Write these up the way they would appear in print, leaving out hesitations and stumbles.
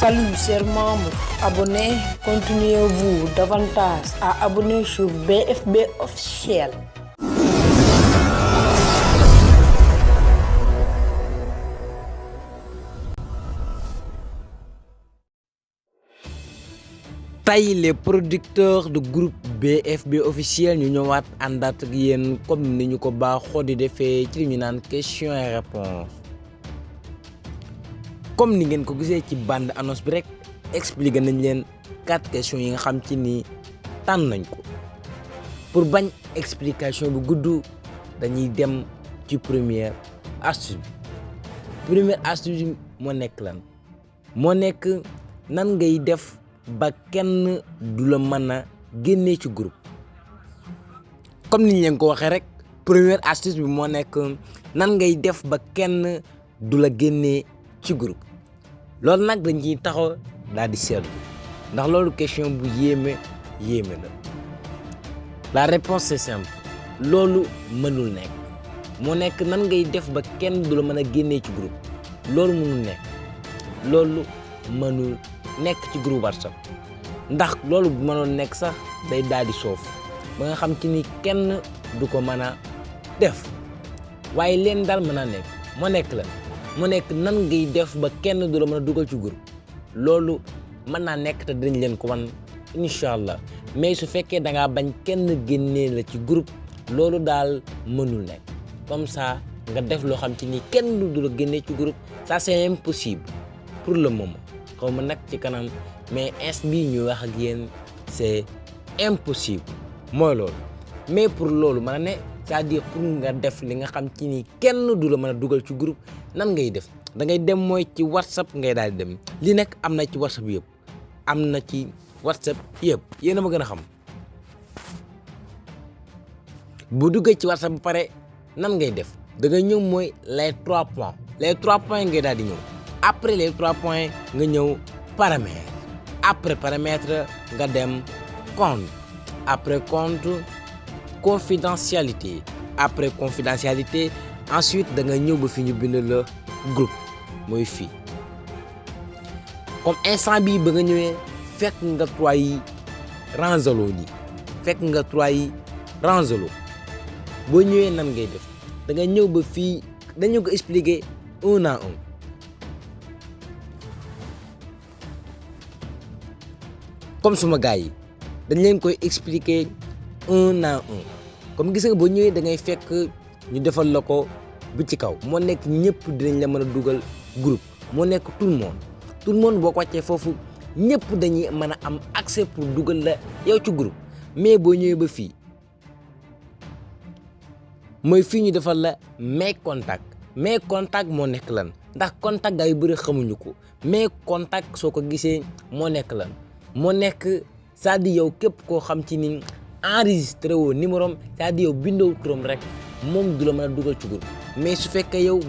Salut chers membres, abonnés, continuez-vous davantage à abonner sur BFB Officiel. Tey les producteurs de groupe BFB Officiel ñu ñëwaat àndaat ak yéen comme ni ñu ko baaxoo di defee ci li ñu naan question et réponse comme ni ngeen ko gisee ci bande annonce bi rek expliqué nañ leen 4 questions yi nga xam ci ni tànn nañ ko pour bañ explication bu gudd dañuy dem ci première astuce bi moo nekk lan moo nekk nan ngay def ba kenn du la mën a génnee ci groupe comme ni ñu leen ko waxee rek première astuce bi moo nekk nan ngay def ba kenn du la génnee ci groupe loolu nag dañ ciy taxaw daal di seetlu ndax loolu question bu yéeme la la réponse c'est simple loolu mënul nekk moo nekk nan ngay def ba kenn du la mën a génnee ci groupe loolu mënul nekk ci groupe WhatsApp ndax loolu bu mënoon nekk sax day daal di soof ba nga xam ci ni kenn du ko mën a def waaye leen daal mën a nekk moo nekk nan ngay def ba kenn du la mën a dugal ci groupe loolu mën naa nekk te dinañ leen ko wan incha allah mais su fekkee da ngaa bañ kenn génnee la ci groupe loolu daal mënul nekk comme ça nga def loo xam ci ni kenn du la génnee ci groupe ça c'est impossible pour le moment xaw ma nag ci kanam mais ins bi ñu wax ak yéen c'est impossible mooy loolu mais pour loolu mën a ne c'est-à-dire pour nga def li nga xam ci ni kenn du la mën a dugal ci groupe nan ngay def da ngay dem mooy ci WhatsApp ngay daal di dem li nekk am na ci WhatsApp yëpp yéen a ma gën a xam bu duggee ci WhatsApp ba pare nan ngay def da ngay ñëw mooy les 3 points ngay daal di ñëw après les 3 points nga ñëw paramètre après paramètre nga dem compte après compte confidentialité après confidentialité ensuite da nga ñëw ba fi ñu bind la groupe mooy fii comme instant bii ba nga ñëwee fekk nga 3 yi rangeloo boo ñëwee nan ngay def da nga ñëw ba fii dañu ko expliquer un à un comme suma gars yi dañ leen koy expliquer un à un comme gis nga boo ñëwee da ngay fekk ñu defal la ko bu ci kaw moo nekk ñëpp dinañ la mën a dugal groupe moo nekk tout le monde boo ko wàccee foofu ñëpp dañuy mën a am accès pour dugal la yow ci groupe mais boo ñëwee ba fii mooy fii ñu defal la mes contacts moo nekk lan ndax contact gaa yu bëri xamuñu ko mes contacts soo ko gisee moo nekk lan moo nekk c'est-à-dire yow képp koo xam ci ni enregistré woo numéro am c'est-à-dire yow bindoo turam rek moom du la mën a dugal ci groupe mais su fekkee yow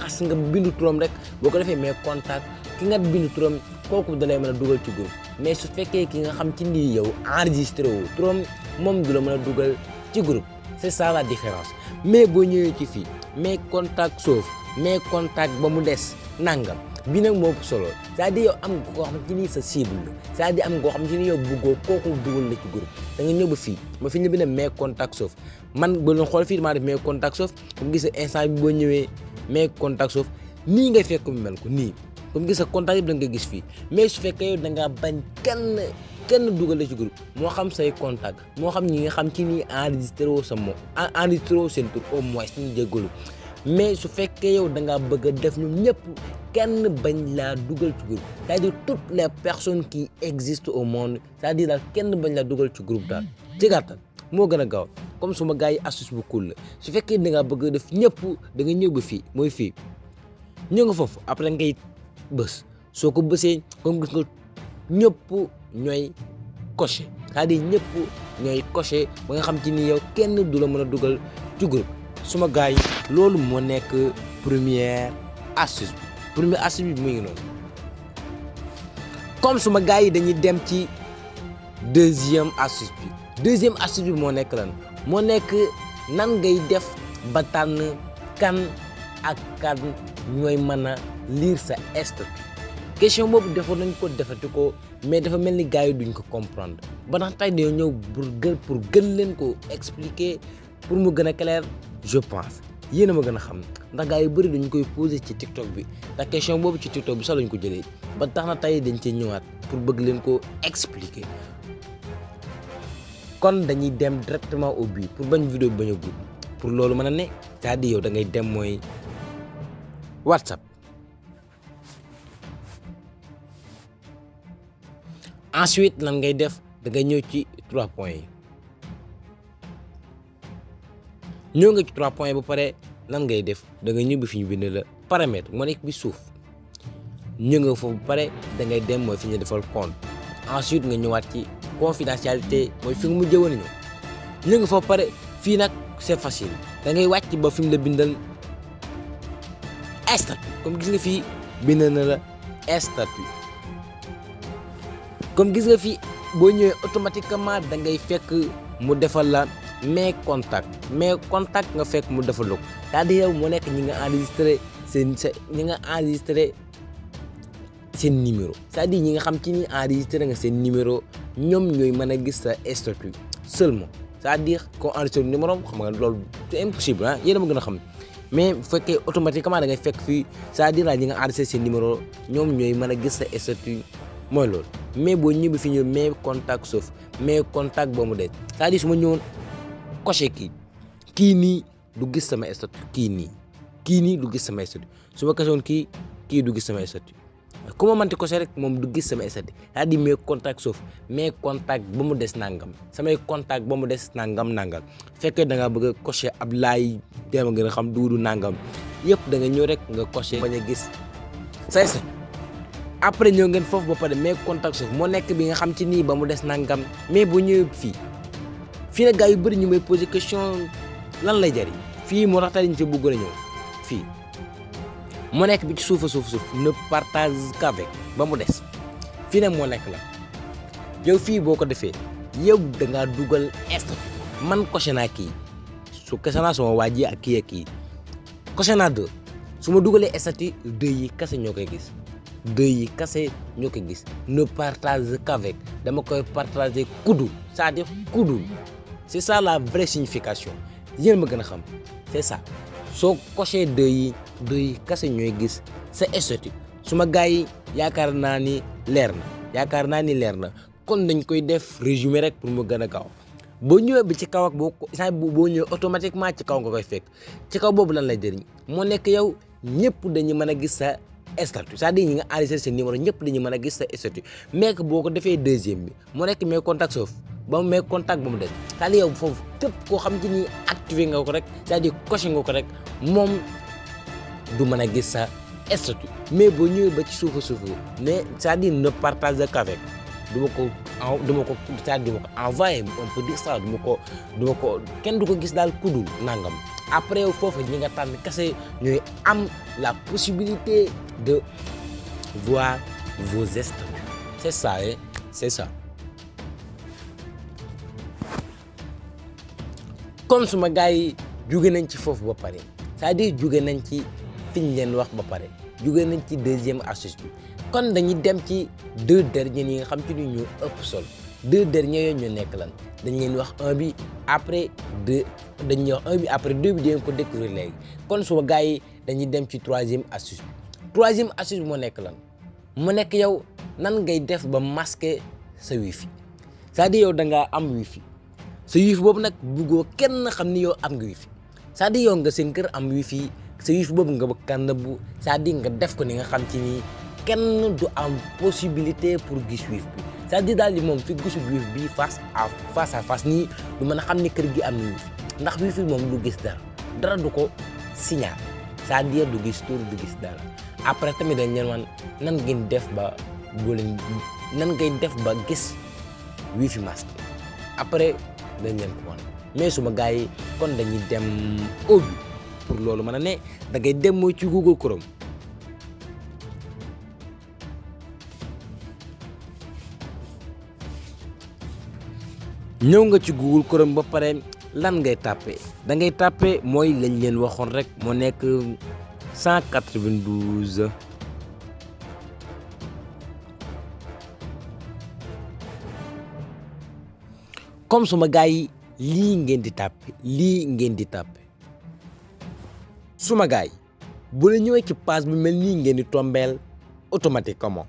xas nga bindu turam rek boo ko defee mais contact ki nga bindu turam kooku da lay mën a dugal ci groupe mais su fekkee ki nga xam ci ni yow enregistré woo turam moom du la mën a dugal ci groupe c'est ça la différence mais boo ñëwee ci fii mais contact sauf mais contact ba mu des nangam bi nag moo ëpp solo c'est-à-dire yow am nga koo xam ci ni sa cible la c'est-à-dire am nga koo xam ci ni yow bëggoo kooku dugal la ci groupe da nga ñëw ba fii ma fi ñu bi ne mais contact sauf man ba doon xool fii maa def mais contact sauf comme gis instant bi boo ñëwee mais contact sauf nii ngay fekk mu mel ko nii comme gis contact yëpp da nga gis fii mais su fekkee yow da ngaa bañ kenn dugal la ci groupe moo xam say contact moo xam ñi nga xam ci ni enregistré woo sa moom enregistré woo seen tur au moins ñu jéggalu mais su fekkee yow da ngaa bëgg a def ñoom ñëpp kenn bañ laa dugal ci groupe c'est-à-dire toutes les personnes qui existent au monde c'est-à-dire daal kenn bañ laa dugal ci groupe daal ci gàttal moo gën a gaaw comme suma gars yi astuce bu cool la su fekkee da ngaa bëgg a def ñëpp da nga ñëw ba fii mooy fii ñëw nga foofu après ngay bës soo ko bësee comme gis nga ñëpp ñooy coché c'est-à-dire ñëpp ñooy coché ba nga xam ci ni yow kenn du la mën a dugal ci groupe suma gars yi loolu moo nekk première astuce bi mu ngi noonu comme suma gars yi dañuy dem ci deuxième astuce bi moo nekk lan moo nekk nan ngay def ba tànn kan ak kan ñooy mën a lire sa statut question boobu defoon nañ ko defati ko mais dafa mel ni gars yi duñ ko comprendre ba tax tey dañoo ñëw pour gën leen ko expliquer pour mu gën a clair je pense yéen a ma gën a xam ndax gars yu bëri dañu koy poser ci TikTok bi ndax question boobu ci TikTok bi sax lañ ko jëlee ba tax na tey dañ cee ñëwaat pour bëgg leen ko expliquer kon dañuy dem directement au but pour bañ vidéo bi bañ a gudd pour loolu mën a ne c'est-à-dire yow da ngay dem mooy WhatsApp ensuite lan ngay def da ngay ñëw ci 3 points yi ñëw nga ci 3 points ba pare lan ngay def da ngay ñëw bi fi ñu bind la paramètre moo nekk bi suuf ñëw nga foofu ba pare da ngay dem mooy fi ñu defal compte ensuite nga ñëwaat ci confidentialité mooy fi nga mu jëwoon ñëw nga foofu pare fii nag c'est facile da ngay wàcc ba fi mu la bindal statut comme gis nga fii bind na la statut comme gis nga fii boo ñëwee automatiquement da ngay fekk mu defal la mes contacts nga fekk mu defal la ko c'est-à-dire yow mu nekk ñi nga enregistré seen numéro c'est-à-dire ñi nga xam ci ni enregistré nga seen numéro ñoom ñooy mën a gis sa statut seulement c'est-à-dire qu'on enregistré numéro xam nga loolu c'est impossible ah yéen a ma gën a xam mais bu fekkee automatiquement da ngay fekk fii c'est-à-dire ñi nga enregistré seen numéro ñoom ñooy mën a gis sa statut mooy loolu mais boo ñëwee fi ñëw mes contacts sauf mes contacts boo mu des c'est-à-dire su ma ñëwoon coché kii nii du gis sama statut kii nii du gis sama statut su ma kasoon kii du gis sama statut ku ma mënti coché rek moom du gis sama statut c'est-à-dire mes contacts sauf mes contacts ba mu des nangam samay contacts ba mu des nangam fekkee da ngaa bëgg a coché Ablaye dem a gën a xam duudu nangam yëpp da nga ñëw rek nga coché bañ a gis sa statut après ñëw ngeen foofu ba pare mes contacts sauf moo nekk bi nga xam ci nii ba mu des nangam mais bu ñëwee fii nag gars yu bëri ñu may poser question lan lay jariñ fii moo tax tey ñu ci bëggoon a ñëw fii moo nekk bi ci suuf ne partage qu'avec ba mu des fii nag moo nekk la yow fii boo ko defee yow da ngaa dugal statut man coché naa kii su coché naa sama waa ji ak kii coché naa 2 su ma dugalee statut 2 yi kase ñoo koy gis. Ne partage qu'avec dama koy partager kudul c'est-à-dire kudul c'est ça la vraie signification yéen ma gën a xam c'est ça soo coché 2 yi kase ñooy gis sa statut suma gars yi yaakaar naa ni leer na kon dañ koy def résumé rek pour mu gën a gaaw boo ñëwee bi ci kaw ak boo ñëwee automatiquement ci kaw nga koy fekk ci kaw boobu lan lay jëriñ moo nekk yow ñëpp dañu mën a gis sa statut c'est-à-dire ñi nga enregistré seen numéro ñëpp dañu mën a gis sa statut mais boo ko defee deuxième bi mu nekk mes contacts sauf ba mu mes contacts ba mu des c'est-à-dire yow foofu képp koo xam ci ni activé nga ko rek c'est-à-dire coché nga ko rek moom du mën a gis sa statut mais boo ñëwee ba ci suufu mais c'est-à-dire ne partage qu'avec du ma ko envoyé on peut dire ça du ma ko kenn du ko gis daal kudul nangam après yow foofu ñi nga tànn kese ñooy am la possibilité de voir vos statuts c'est ça c'est ça kon suma gars yi jóge nañ ci foofu ba pare c'est-à-dire jóge nañ ci fiñ leen wax ba pare jóge nañ ci deuxième astuce bi kon dañuy dem ci 2 derniers yi nga xam ci ni ñoo ëpp solo 2 derniers yooyu ñoo nekk lan dañ leen wax 1 bi après 2 dañuy wax 1 bi après 2 bi dinañ ko découvrir léegi kon suma gars yi dañuy dem ci 3e astuce bi 3e astuce bi moo nekk lan mu nekk yow nan ngay def ba masquer sa wifi c'est-à-dire yow da ngaa am wifi sa wifi boobu nag buggoo kenn xam ni yow am nga wifi c'est-à-dire yow nga seen kër am wifi sa wifi boobu nga bëgg kan nëbbu c'est-à-dire nga def ko ni nga xam ci ni kenn du am possibilité pour gis wifi bi c'est-à-dire daal di moom fi gisul wifi bi face à face nii du mën a xam ni kër gi am na wifi ndax wifi moom du gis dara du ko signal c'est-à-dire du gis tur du gis dara après tamit dañ leen wan nan ngeen def ba gis wifi masqué après dañ leen ko wan mais suma gars yi kon dañuy dem au but pour loolu mën a ne da ngay dem mooy ci Google Chrome ñëw nga ci Google Chrome ba pare lan ngay tàppee da ngay tàppee mooy lañ leen waxoon rek moo nekk 192 comme suma gars yi lii ngeen di tàppe suma gars yi bu la ñëwee ci page bi mel nii ngeen di tombeel automatiquement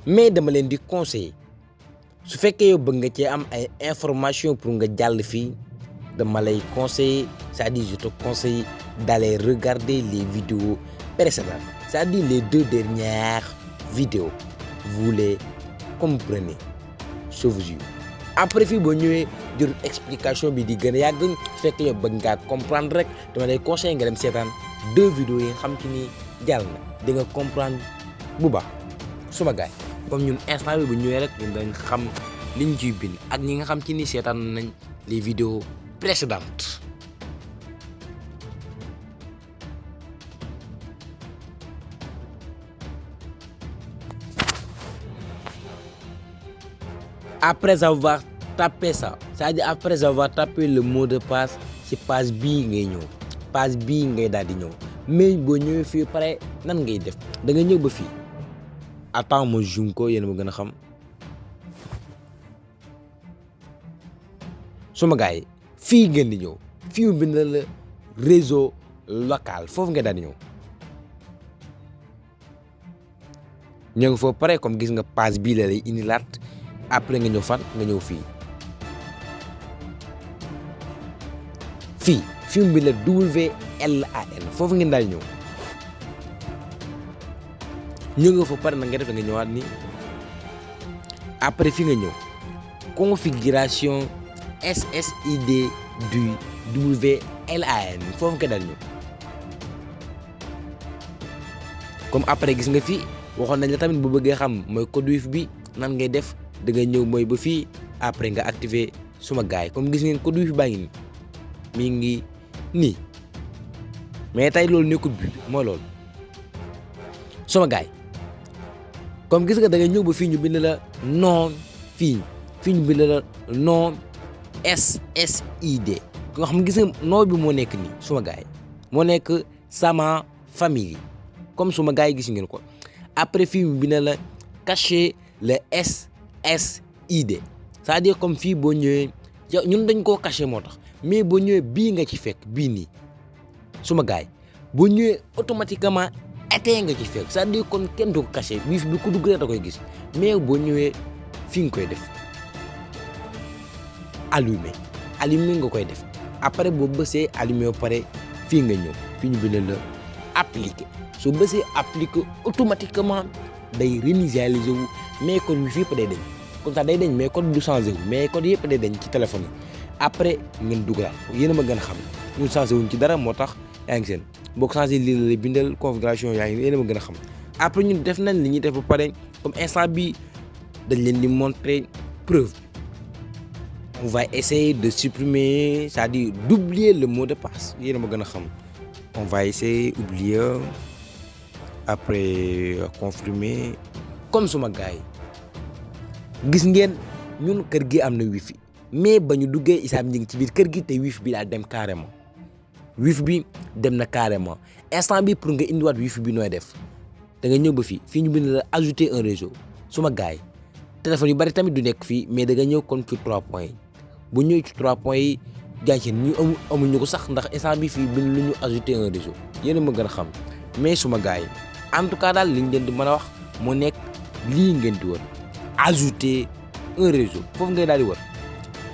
mais dama leen di conseiller su fekkee yow bëgg nga cee am ay information pour nga jàll fii dama lay conseiller c'est-à-dire je te conseille d'aller regarder les vidéos précédentes c'est-à-dire les 2 dernières vidéos vous les comprenez je vous jure après fii boo ñëwee jur explication bi di gën a yàgg su fekkee yow bëgg ngaa comprendre rek dama lay conseiller nga dem seetaan 2 vidéos yi nga xam ci ni jàll na di nga comprendre bu baax suma gaay comme ñun instant bi bu ñëwee rek ñun dañ xam liñ ciy bind ak ñi nga xam ci ni seetaan nañ les vidéos précédentes. Après avoir tapé ça, c'est-à-dire après avoir tapé le mot de passe ci page bii ngay ñëw page bii ngay daal di ñëw mais boo ñëwee fii pare nan ngay def da nga ñëw ba fii attends ma zoom ko yéen ma gën a xam suma gars yi fii ngeen di ñëw fii mu bind la réseau local foofu ngay daal di ñëw ñëw nga foofu pare comme gis nga page bii la lay indilaat après nga ñëw fan nga ñëw fii mu bind la WLAN foofu ngeen daal di ñëw nga foofu pare na nga def da nga ñëwaat nii après fii nga ñëw configuration SSID du WLAN foofu nga daal ñëw comme après gis nga fii waxoon nañ la tamit bu bëggee xam mooy code WIFI bi nan ngay def da nga ñëw mooy ba fii après nga activer suma gaay comme gis ngeen code WIFI baa ngi nii mi ngi nii mais tey loolu nekkul bi mooy loolu suma gaay comme gis nga da nga ñëw ba fii ñu bind la non fii ñu bind la non SSID nga xam gis nga noo bi moo nekk nii suma gaay moo nekk sama famille comme suma gaay gis ngeen ko après fii mu bind la cacher le SSID c'est-à-dire comme fii boo ñëwee ñun dañ koo cacher moo tax mais boo ñëwee bii nga ci fekk bii nii suma gaay boo ñëwee automatiquement été nga ci fekk c'est-à-dire kon kenn du ko cacher wifi bi ku dugg rek da koy gis mais boo ñëwee fii nga koy def allumé nga koy def après boo bësee allumé ba pare fii nga ñëw fii ñu bind la appliquer soo bësee appliquer automatiquement day réinitialiser wu mais code wifi yëpp day dañ comme ça day dañ mais code du changé wu mais code yëpp day dañ ci téléphone yi après ngeen dugal yéen a ma gën a xam ñun changé wuñ ci dara moo tax yaa ngi seen boo ko changé lii la lay bindal configuration yaa ngi yéen a ma gën a xam après ñun def nañ li ñuy def ba pare comme instant bi dañ leen di montrer preuve on va essayer de supprimer c'est-à-dire d'oublier le mot de passe yéen a ma gën a xam on va essayer oublier après confirmer comme suma gars yi gis ngeen ñun kër gi am na wifi mais ba ñu duggee isaam ñi ngi ci biir kër gi te wifi bi daa dem carrément wifi bi dem na carrément instant bi pour nga indiwaat wifi bi nooy def da nga ñëw ba fii ñu bind la ajouter un réseau suma gars yi téléphone yu bari tamit du nekk fii mais da nga ñëw kon ci 3 points yi bu ñëw ci 3 points yi gàncax ñu amuñu ko sax ndax instant bi fii bind lu ñu ajouter un réseau yéen a ma gën a xam mais suma gars yi en tout cas daal li ñu leen di mën a wax moo nekk lii ngeen di wër ajouter un réseau foofu ngay daal di wër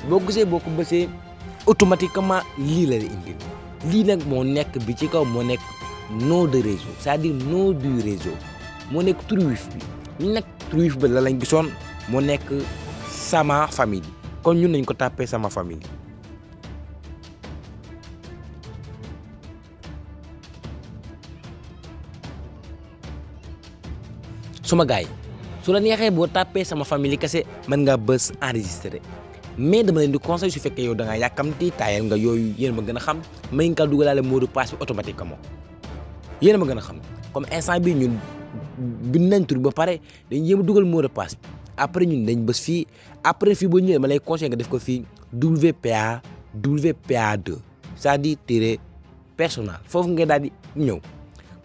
boo gisee boo ko bësee automatiquement lii la indi lii nag moo nekk bi ci kaw moo nekk nom de réseau c'est-à-dire nom du réseau moo nekk tur wifi bi ñu nekk tur wifi bi la lañ gisoon moo nekk sama famille kon ñun nañ ko tàppee sama famille suma gars yi su la neexee boo tàppee sama famille kese mën ngaa bës enregistré mais dama leen di conseil su fekkee yow da ngaa yàkkamti taayal nga yooyu yéen ma gën a xam may nga dugalaale mot de passe bi automatiquement yéen ma gën a xam comme instant bi ñun bind nañ tur ba pare dañ yéem a dugal mot de passe bi après ñun dañ bës fii après fii boo ñëwee ma lay conseil nga def ko fii WPA2 c'est-à-dire tiret personnel foofu nga daal di ñëw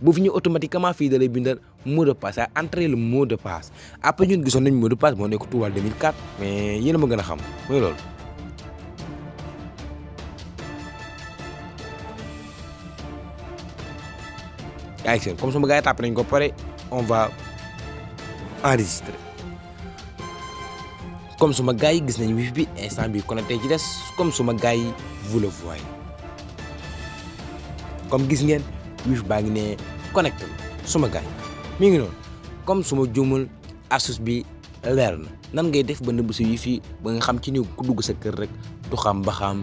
boo fi ñëw automatiquement fii da lay bindal mot de passe à entrer le mot de passe après ñun gisoon nañ mot de passe moo nekk Touba 2004 mais yéen a ma gën a xam mooy loolu yaa ngi seen comme suma gars yi tàpp nañ ko pare on va enregistrer. comme suma gars yi gis nañ wifi bi instant bi connecté ci des comme suma gars yi vous le voyez comme gis ngeen wifi baa ngi ne connecté suma gars yi mi ngi noonu comme suma juumul astuce bi leer na nan ngay def ba nëbb sa wifi ba nga xam ci ni ku dugg sa kër rek du xam ba xam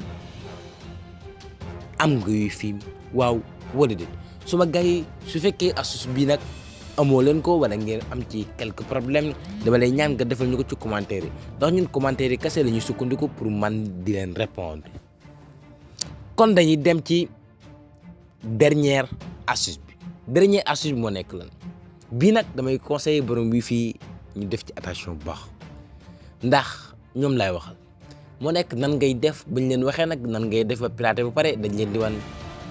am nga wifi waaw wala déet suma gars yi su fekkee astuce bi nag amoo leen ko wala ngeen am ci quelques problèmes dama lay ñaan nga defal ñu ko ci commentaire yi ndax ñun commentaire yi kese la ñuy sukkandiku pour man di leen répondre. kon dañuy dem ci dernière astuce bi moo nekk lan bii nag damay conseiller borom wifi ñu def ci attention bu baax ndax ñoom laay waxal moo nekk nan ngay def bañ leen waxee nag nan ngay def ba pirater ba pare dañ leen di wan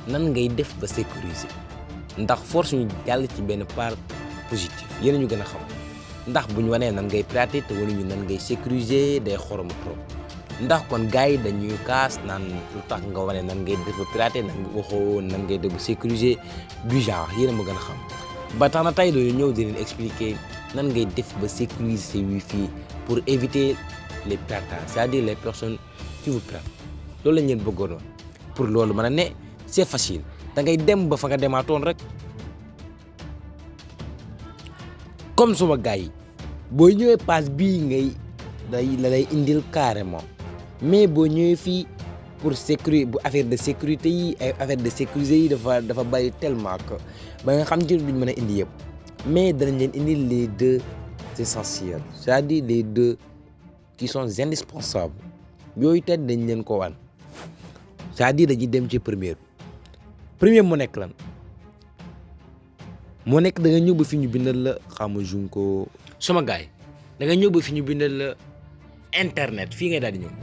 nan ngay def ba sécuriser ndax force ñu jàll ci benn part positif yéen ñu gën a xam ndax bu ñu wanee nan ngay pirater te wala ñu nan ngay sécuriser day xoromu trop ndax kon gars yi dañuy kaas naan lu tax nga wane nan ngay def ba pirater nan nga waxoo nan ngay def ba sécuriser du genre yéen a ma gën a xam ba tax na tey loolu ñëw di leen expliquer nan ngay def ba sécuriser wifi pour éviter les piratages c'est-à-dire les personnes qui vous piratent loolu lañ leen bëggoon pour loolu mën a ne c'est facile da ngay dem ba fa nga demaatoon rek comme suma gars yi boo ñëwee page bii ngay la lay indil carrément mais boo ñëwee fii pour sécurité bu affaire de sécurité yi ay affaire de sécuriser yi dafa bari tellement que ba nga xam ci duñ mën a indi yëpp mais danañ leen indil les deux essentiels c'est-à-dire les deux qui sont indispensables yooyu te dañ leen ko wan c'est-à-dire dañuy dem ci premier mu nekk lan moo nekk da nga ñëw ba fi ñu bindal la xamu jum ko sama gaay da nga ñëw ba fi ñu bindal la internet fii ngay daal di ñëw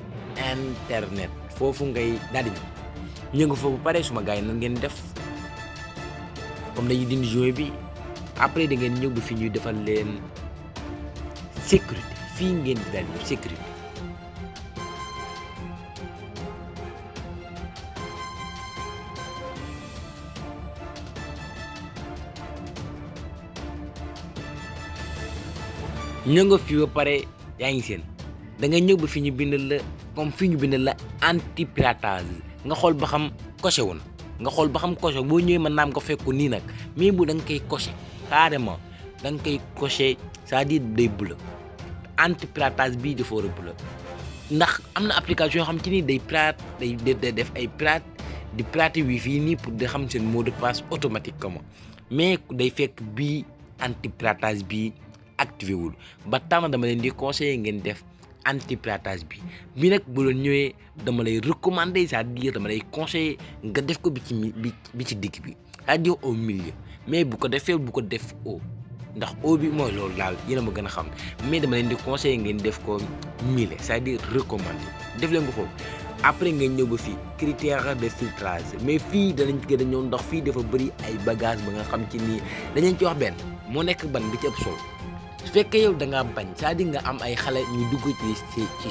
internet foofu ngay daal di ñëw nga foofu pare suma gaay nan ngeen def comme dañuy dindi jouet bi après da ngeen ñëw ba fi ñuy defal leen sécurité fii ngeen di daal di ñëw sécurité ñëw nga fi ba pare yaa ngi seen da nga ñëw ba fi ñu bindal la comme fi ñu bindal la anti piratage nga xool ba xam coché wu na nga xool ba xam coché boo ñëwee mën naam ko fekku nii nag mais bu da nga koy coché carrément da nga koy coché c'est-à-dire day bleu anti piratage bii dafa war a bleu ndax am na application yoo xam ci ni day pirate day def ay pirate di pirater wifi nii pour di xam seen mot de passe automatiquement mais day fekk bii anti piratage bii activé wul ba tax na dama leen di conseiller ngeen def anti piratage bi nag bu doon ñëwee dama lay recommander c'est-à-dire dama lay conseiller nga def ko bi ci digg bi c'est-à-dire au milieu mais bu ko defee bu ko def au ndax au bi mooy loolu daal yéen a ma gën a xam mais dama leen di conseiller ngeen def ko milieu c'est-à-dire recommander def leen ko foofu après nga ñëw ba fii critère de filtrage mais fii danañ gën a ñëw ndax fii dafa bëri ay bagage ba nga xam ci nii dañu ci wax benn moo nekk ban bi ci ëpp solo su fekkee yow da ngaa bañ c'est-à-dire nga am ay xale ñu dugg ci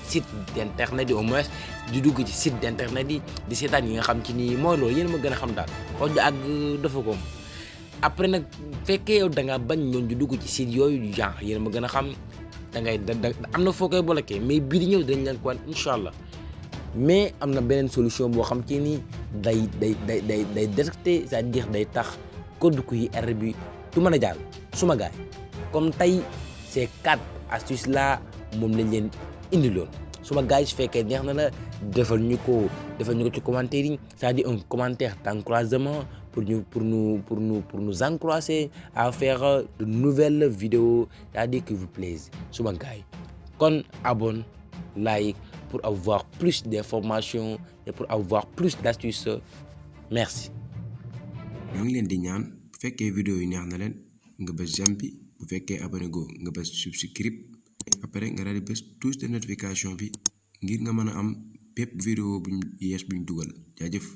site d'internet yi au moins di dugg ci site d'internet yi di seetaan yi nga xam ci nii mooy loolu yéen ma gën a xam daal wax ju ak dafa ko après nag fekkee yow da ngaa bañ ñoon di dugg ci site yooyu genre yéen ma gën a xam da ngay am na foo koy bloqué mais bii di ñëw dañ leen ko wan incha allah mais am na beneen solution boo xam ci nii day détecté c'est-à-dire day tax code QR bi du mën a jàll suma gaay comme tey ces 4Astuces là moom lañ leen indiloon suma gars yi su fekkee neex na la defal ñu ko ci commentaire yi c'est-à-dire un commentaire d'encouragement pour nous encourager à faire de nouvelles vidéos c'est-à-dire qui vous plaisent suma gars yi kon abonne like pour avoir plus d'informations et pour avoir plus d'astuces merci. ñoo ngi leen di ñaan bu fekkee vidéo yi neex na leen nga bës j'aime bi bu fekkee abonné go nga bës subscribe après nga daal di bës touche de notification bi ngir nga mën a am bépp vidéo buñ yees buñ dugal jaajëf.